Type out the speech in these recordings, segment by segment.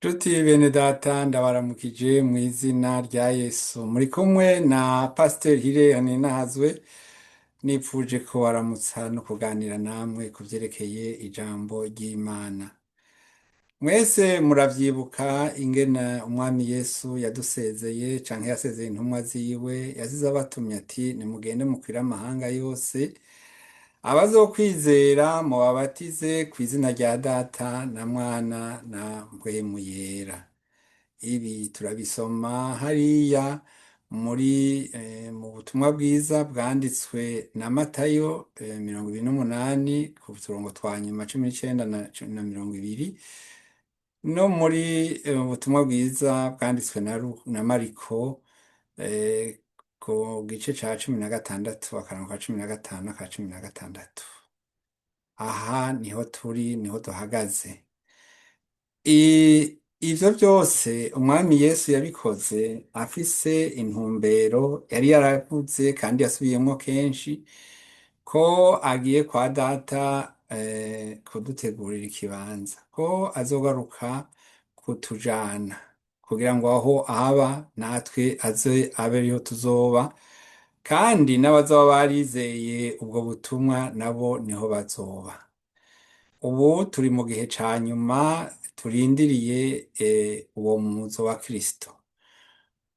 Nshuti bene data, ndabaramukije mu izina rya Yesu. Muri kumwe na Pasiteri Hilaire Ninahazwe. Nipfuje kubaramutsa no kuganira namwe ku vyerekeye ijambo ry'Imana. Mwese muravyibuka ingene Umwami Yesu yadusezeye canke yasezeye intumwa ziwe, yasize abatumye ati: "Nimugende mukwire amahanga yose, abazokwizera mubabatize kw'izina rya Data na Mwana na Mpwemu Yera." Ibi turabisoma hariya muri mu butumwa bwiza bwanditswe na Matayo 28 ku turongo twa nyuma 19 na 20, no muri ubutumwa bwiza bwanditswe na Mariko ku gice ca 16, akarongo ka 15 aka 16. Aha niho turi, niho duhagaze. Ivyo vyose Umwami Yesu yabikoze afise intumbero yari yaravuze kandi yasubiyemwo kenshi, ko agiye kwa Data kudutegurira ikibanza, ko azogaruka kutujana kugira ngo aho aba natwe aze abe ariho tuzoba, kandi n'abazoba barizeye ubwo butumwa nabo niho bazoba. Ubu turi mu gihe ca nyuma, turindiriye uwo muzo wa Kristo.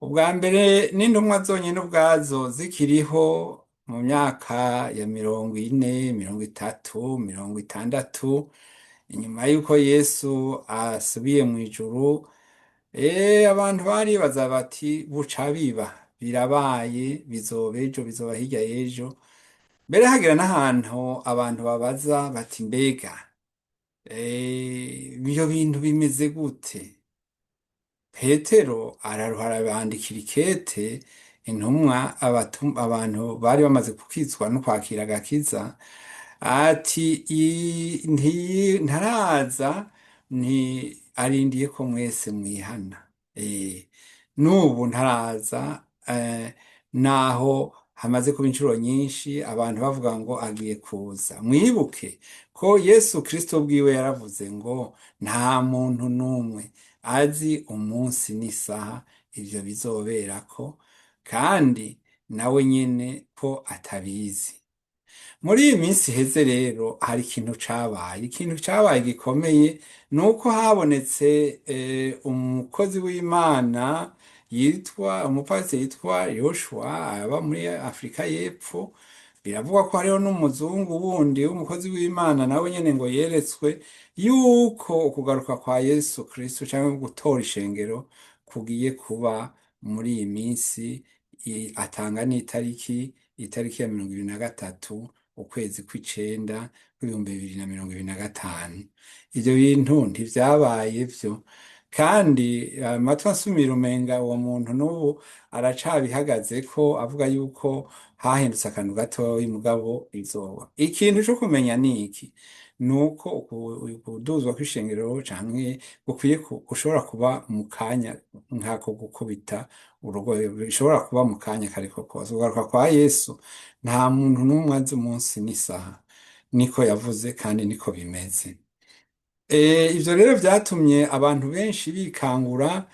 Ubwa mbere n'intumwa zonyene ubwazo zikiriho mu myaka ya 40, 30, 60 inyuma y'uko Yesu asubiye mw'ijuru, abantu baribaza bati: "Buca biba birabaye, bizoba ejo, bizoba hirya y'ejo." Mbere hagira n'ahantu abantu babaza bati: "Mbega ivyo bintu bimeze gute?" Petero araruha arabandikira ikete intumwa, abantu bari bamaze gukizwa no kwakira agakiza, ati: "Ntaraza, nti arindiye ko mwese mwihana." N'ubu ntaraza, naho hamaze kuba incuro nyinshi abantu bavuga ngo agiye kuza. Mwibuke ko Yesu Kristo bwiwe yaravuze ngo nta muntu n'umwe azi umunsi n'isaha ivyo bizoberako, kandi nawe nyene ko atabizi. Muri iyi minsi iheze rero hari ikintu cabaye, ikintu cabaye gikomeye, ni uko habonetse umukozi w'Imana yitwa umupasiteri yitwa Yoshua, aba muri Afrika y'Epfo. Biravugwa ko hariho n'umuzungu wundi w'umukozi w'Imana nawe nyene ngo yeretswe yuko ukugaruka kwa Yesu Kristo canke gutora ishengero kugiye kuba muri iyi minsi, atanga n'itariki, itariki ya 23 ukwezi kw'icenda w'2025. Ivyo bintu ntivyabaye vyo, kandi amatwi ansumira umenga uwo muntu n'ubu aracabihagazeko, avuga yuko hahindutse akantu gatoyi, mugabo bizoba. Ikintu co kumenya ni iki: nuko ukuduzwa kw'ishengero canke gukwiye gushobora kuba mu kanya nk'ako gukubita urugohe, bishobora kuba mu kanya kariko kose. Kugaruka kwa Yesu, nta muntu n'umwe azi umunsi n'isaha, niko yavuze kandi niko bimeze. Ivyo rero vyatumye abantu benshi bikangura,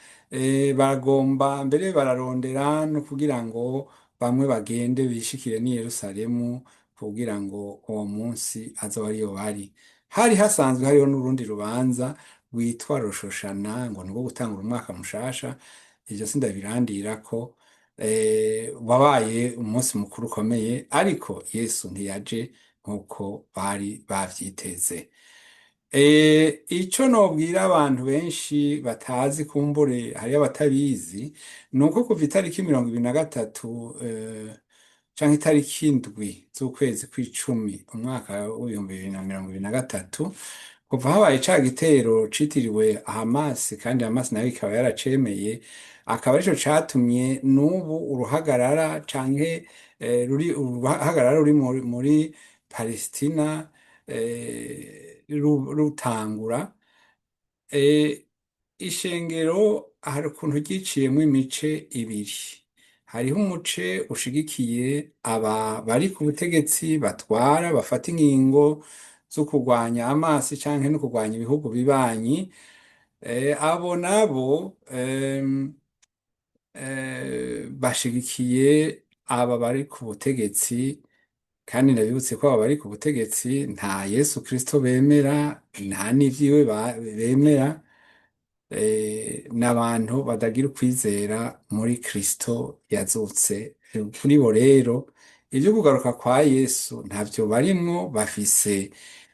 baragomba mbere bararondera no kugira ngo bamwe bagende bishikire n'i Yerusalemu kugira ngo uwo munsi azobe ariyo bari. Hari hasanzwe hariho n'urundi rubanza rwitwa Roshoshana, ngo nirwo gutangura umwaka mushasha. Ivyo sindabirandirako. Wabaye umunsi mukuru ukomeye, ariko Yesu ntiyaje nk'uko bari bavyiteze. Ico nobwira abantu benshi batazi, kumbure hariyo abatabizi, ni uko kuva itariki 23 canke itariki 7 z'ukwezi kw'icumi umwaka w'2023, kuva habaye ca gitero citiriwe Hamas, kandi Hamas nayo ikaba yaracemeye, akaba arico catumye n'ubu uruhagarara canke ruri uruhagarara ruri muri Palestina rutangura. Ishengero hari ukuntu ryiciyemwo imice ibiri. Hariho umuce ushigikiye aba bari ku butegetsi, batwara, bafata ingingo zo kurwanya Hamas canke no kurwanya ibihugu bibanyi. Abo nabo bashigikiye aba bari ku butegetsi, kandi ndabibutse ko aba bari ku butegetsi nta Yesu Kristo bemera, nta n'ivyiwe bemera. N'abantu badagira ukwizera muri Kristo yazutse. Kuri bo rero ivyo kugaruka kwa Yesu ntavyo barimwo, bafise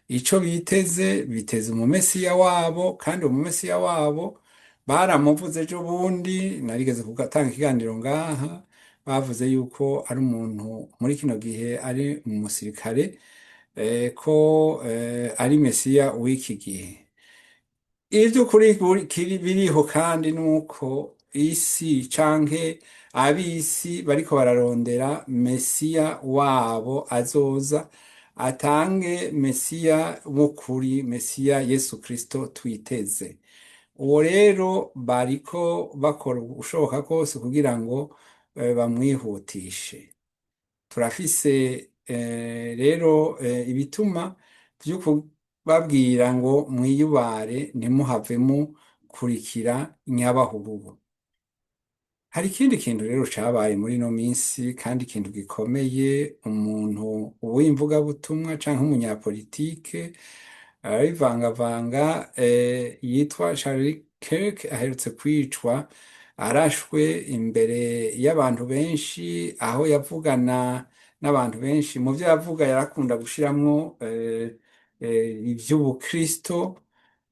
ico biteze, biteze umumesiya wabo, kandi umumesiya wabo baramuvuze ejo bundi, narigeze gutanga ikiganiro ngaha, bavuze yuko ari umuntu muri kino gihe ari umusirikare, ko ari mesiya w'iki gihe. Ivy'ukuri biriho kandi nuko isi canke ab'isi bariko bararondera mesiya wabo azoza atange mesiya w'ukuri, mesiya Yesu Kristo twiteze. Uwo rero bariko bakora ushoboka kose kugira ngo bamwihutishe. Turafise rero ibituma vyo kubabwira ngo mwiyubare, ntimuhave mukurikira nyabahururu. Hari ikindi kintu rero cabaye muri ino minsi, kandi ikintu gikomeye, umuntu w'imvugabutumwa canke umunyapolitike arabivangavanga, yitwa Charlie Kirk, aherutse kwicwa arashwe imbere y'abantu benshi, aho yavugana n'abantu benshi. Mu vyo yavuga yarakunda gushiramwo ivy'ubukristo,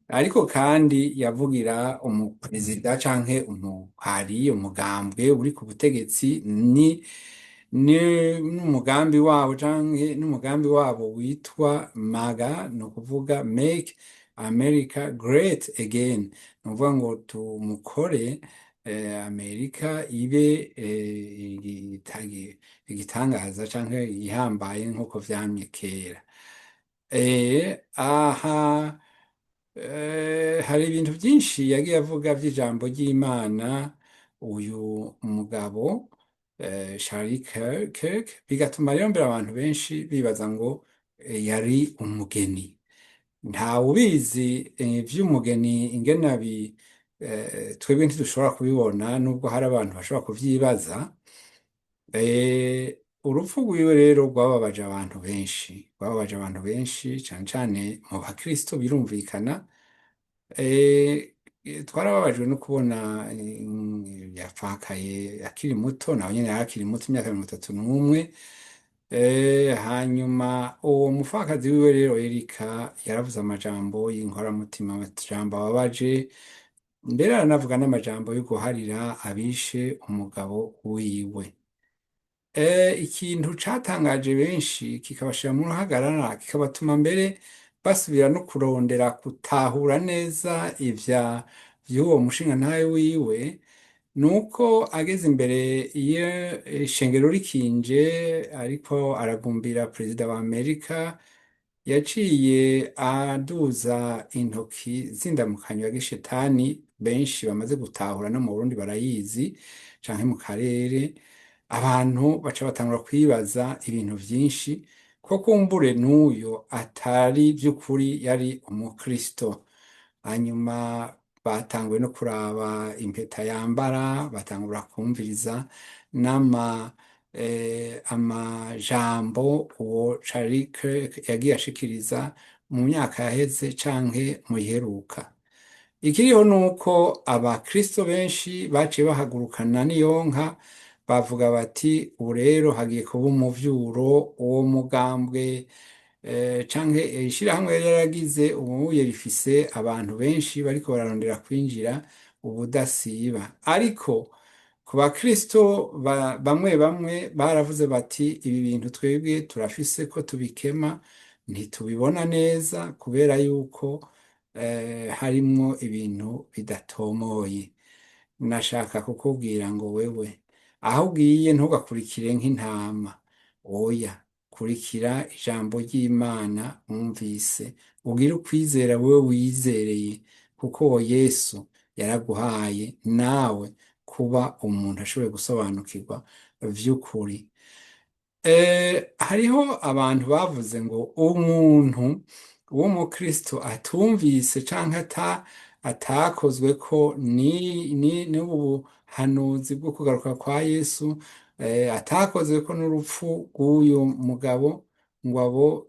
ariko kandi yavugira umuperezida canke umuhari umugambwe uri ku butegetsi, ni n'umugambi wabo canke n'umugambi wabo witwa MAGA, ni ukuvuga Make America Great Again, ni ukuvuga ngo tumukore Amerika ibe igitangaza canke ihambaye nk'uko vyamye kera. Aha hari ibintu byinshi yagiye avuga by'ijambo ry'Imana uyu mugabo Charlie Kirk, bigatuma rero mbere abantu benshi bibaza ngo yari umugeni. Ntawe ubizi vy'umugeni ingene twebwe ntidushobora kubibona, nubwo hari abantu bashobora kuvyibaza. Urupfu rwiwe rero rwababaje abantu benshi, rwababaje abantu benshi cane cane mu bakristo, birumvikana. Twarababajwe no kubona yapfakaye akiri muto, nawe nyene yari akiri muto, imyaka 31. Hanyuma uwo mupfakazi wiwe rero Erika yaravuze amajambo y'inkoramutima, amajambo ababaje, mbere aranavuga n'amajambo yo guharira abishe umugabo wiwe. Ikintu catangaje benshi, kikabashira mu ruhagarara, kikabatuma mbere basubira no kurondera gutahura neza ivya vy'uwo mushingantahe wiwe, nuko ageze imbere y'ishengero rikinje ariko aragumbira perezida wa Amerika, yaciye aduza intoki z'indamukanyo ya gishetani, benshi bamaze gutahura, no mu Burundi barayizi canke mu karere. Abantu baca batangura kwibaza ibintu vyinshi, ko kumbure n'uyo atari vy'ukuri yari umukristo. Hanyuma batanguye no kuraba impeta yambara, batangura kumviriza n'ama amajambo uwo Charlie Kirk yagiye ashikiriza mu myaka yaheze canke mu iheruka. Ikiriho nuko abakristo benshi baciye bahagurukana n'iyonka, bavuga bati ubu rero hagiye kuba umuvyuro, uwo mugambwe canke ishirahamwe yari yaragize ubuye rifise abantu benshi bariko bararondera kwinjira ubudasiba. Ariko ku bakristo bamwe bamwe baravuze bati ibi bintu twebwe turafise ko tubikema, ntitubibona neza kubera yuko harimwo ibintu bidatomoye. Nashaka kukubwira ngo wewe aho ugiye ntugakurikire nk'intama, oya, kurikira ijambo ry'Imana wumvise, ugire ukwizera wewe wizereye, kuko uwo Yesu yaraguhaye nawe kuba umuntu ashoboye gusobanukirwa vy'ukuri. Hariho abantu bavuze ngo umuntu w'umukristo atumvise canke Atakozwe ko n'ubu buhanuzi bwo kugaruka kwa Yesu, atakozwe ko n'urupfu rw'uyu mugabo, ngo abo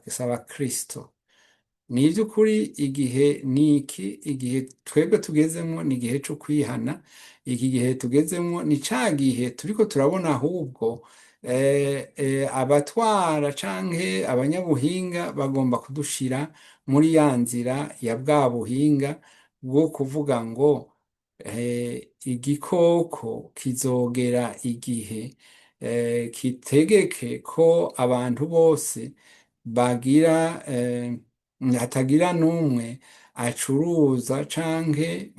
saba Kristo. Ni iby'ukuri, igihe ni iki, igihe twebwe tugezemo ni igihe cyo kwihana. Iki gihe tugezemo ni ca gihe turiko turabona ahubwo abatwara canke abanyabuhinga bagomba kudushira muri ya nzira ya bwa buhinga bwo kuvuga ngo igikoko kizogera igihe kitegeke ko abantu bose bagira hatagira n'umwe acuruza canke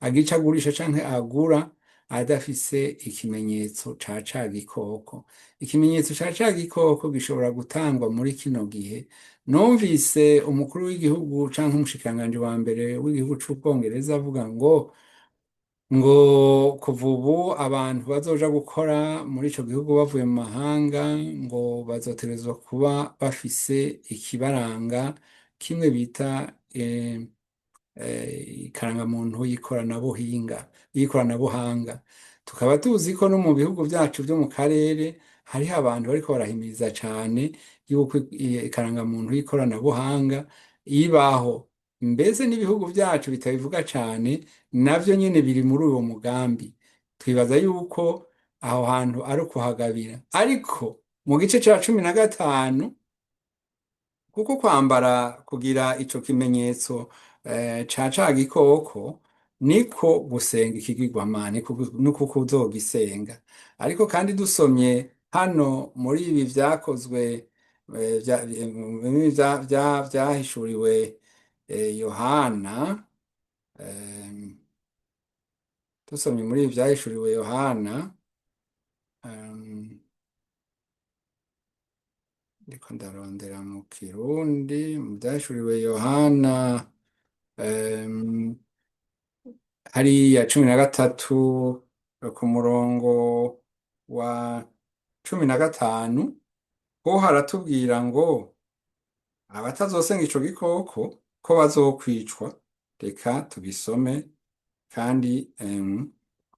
agica agurisha canke agura adafise ikimenyetso ca ca gikoko. Ikimenyetso ca ca gikoko gishobora gutangwa muri kino gihe. Numvise umukuru w'igihugu canke umushikiranganji wa mbere w'igihugu c'Ubwongereza avuga ngo kuva ubu abantu bazoja gukora muri ico gihugu bavuye mu mahanga ngo bazotegerezwa kuba bafise ikibaranga kimwe bita ikarangamuntu y'ikoranabuhinga, y'ikoranabuhanga. Tukaba tuzi ko no mu bihugu vyacu vyo mu karere hariho abantu bariko barahimiriza cane yuko ikarangamuntu y'ikoranabuhanga ibaho. Mbese n'ibihugu vyacu bitabivuga cane navyo nyene biri muri uwo mugambi. Twibaza yuko aho hantu ari ukuhagabira. Ariko mu gice ca 15, kuko kwambara kugira ico kimenyetso ca ca gikoko niko gusenga ikigirwamana, niko kuzogisenga. Ariko kandi dusomye hano muri ibi vyakozwe, muri ibi vyahishuriwe Yohana, dusomye muri ibi vyahishuriwe Yohana, ndiko ndarondera mu Kirundi, mu vyahishuriwe Yohana, hariya 13 ku murongo wa 15, ho haratubwira ngo abatazosenga ico gikoko ko bazokwicwa. Reka tugisome. Kandi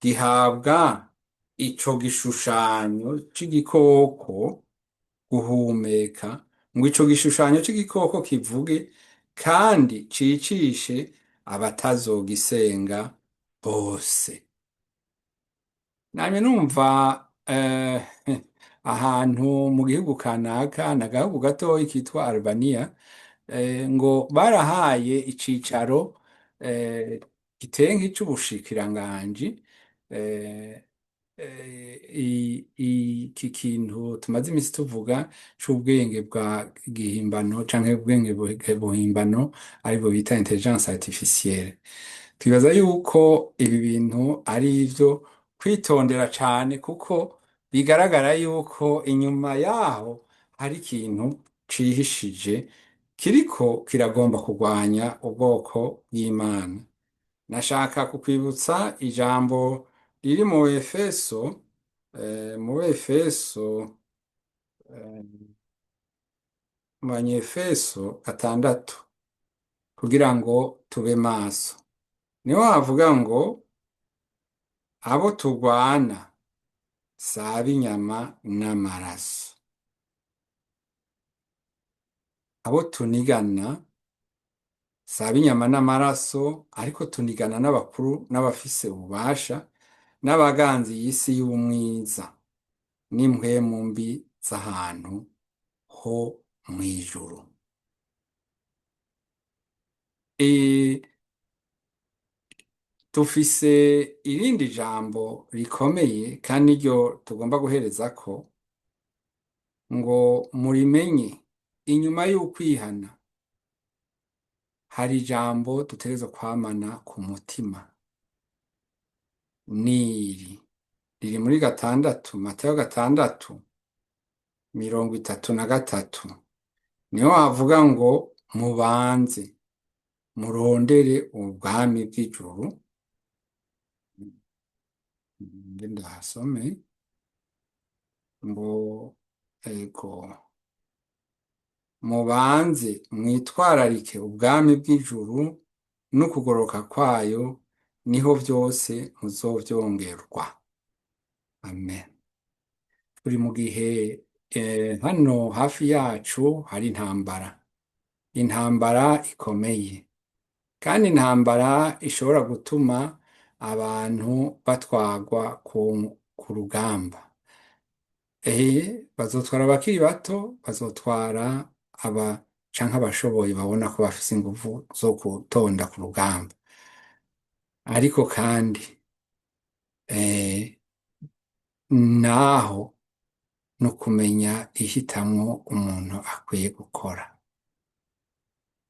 gihabwa ico gishushanyo c'igikoko guhumeka, ngo ico gishushanyo c'igikoko kivuge kandi cicishe abatazogisenga bose. Namye numva ahantu mu gihugu kanaka, ni agahugu gatoyi kitwa Albania, ngo barahaye icicaro giteye nk'ic'ubushikiranganji iki kintu tumaze imisi tuvuga c'ubwenge bwa gihimbano canke ubwenge buhimbano, aribwo bita intelligence artificielle. Twibaza yuko ibi bintu ari ivyo kwitondera cane, kuko bigaragara yuko inyuma yaho hari ikintu cihishije kiriko kiragomba kurwanya ubwoko bw'Imana. Nashaka kukwibutsa ijambo riri mu Efeso, mu Efeso, mu Banyefeso 6, kugira ngo tube maso. Niho havuga ngo abo turwana si ab'inyama n'amaraso, abo tunigana si ab'inyama n'amaraso, ariko tunigana n'abakuru n'abafise ububasha n'abaganzi y'isi y'umwiza n'impwemu mbi z'ahantu ho mw'ijuru. Dufise irindi jambo rikomeye kandi ryo tugomba guherezako, ngo murimenye: inyuma y'ukwihana hari ijambo dutegerezwa kwamana ku mutima. Niri riri muri 6, Matayo 6:33, niho havuga ngo mubanze murondere ubwami bw'ijuru. Ndahasome ngo ego. Mubanze mwitwararike ubwami bw'ijuru n'ukugororoka kwayo, niho vyose muzovyongerwa. Amen. Turi mu gihe hano hafi yacu hari intambara, intambara ikomeye, kandi intambara ishobora gutuma abantu batwarwa ku rugamba. Bazotwara abakiri bato, bazotwara aba canke abashoboye babona ko bafise inguvu zo gutonda ku rugamba. Ariko kandi naho no kumenya ihitamwo umuntu akwiye gukora,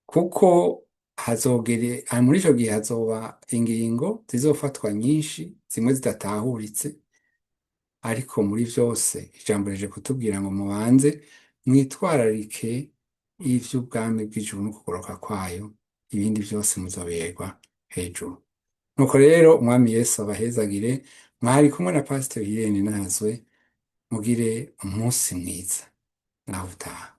kuko hazogere muri ico gihe hazoba ingingo zizofatwa nyinshi, zimwe zidatahuritse, ariko muri vyose ijambo rije kutubwira ngo mubanze mwitwararike ivy'ubwami bw'ijuru n'ukugoroka kwayo, ibindi vyose muzobiherwa hejuru. Nuko rero Umwami Yesu abahezagire. Mwari kumwe na Pasiteri Irene Nazwe. Mugire umunsi mwiza, naho utaha.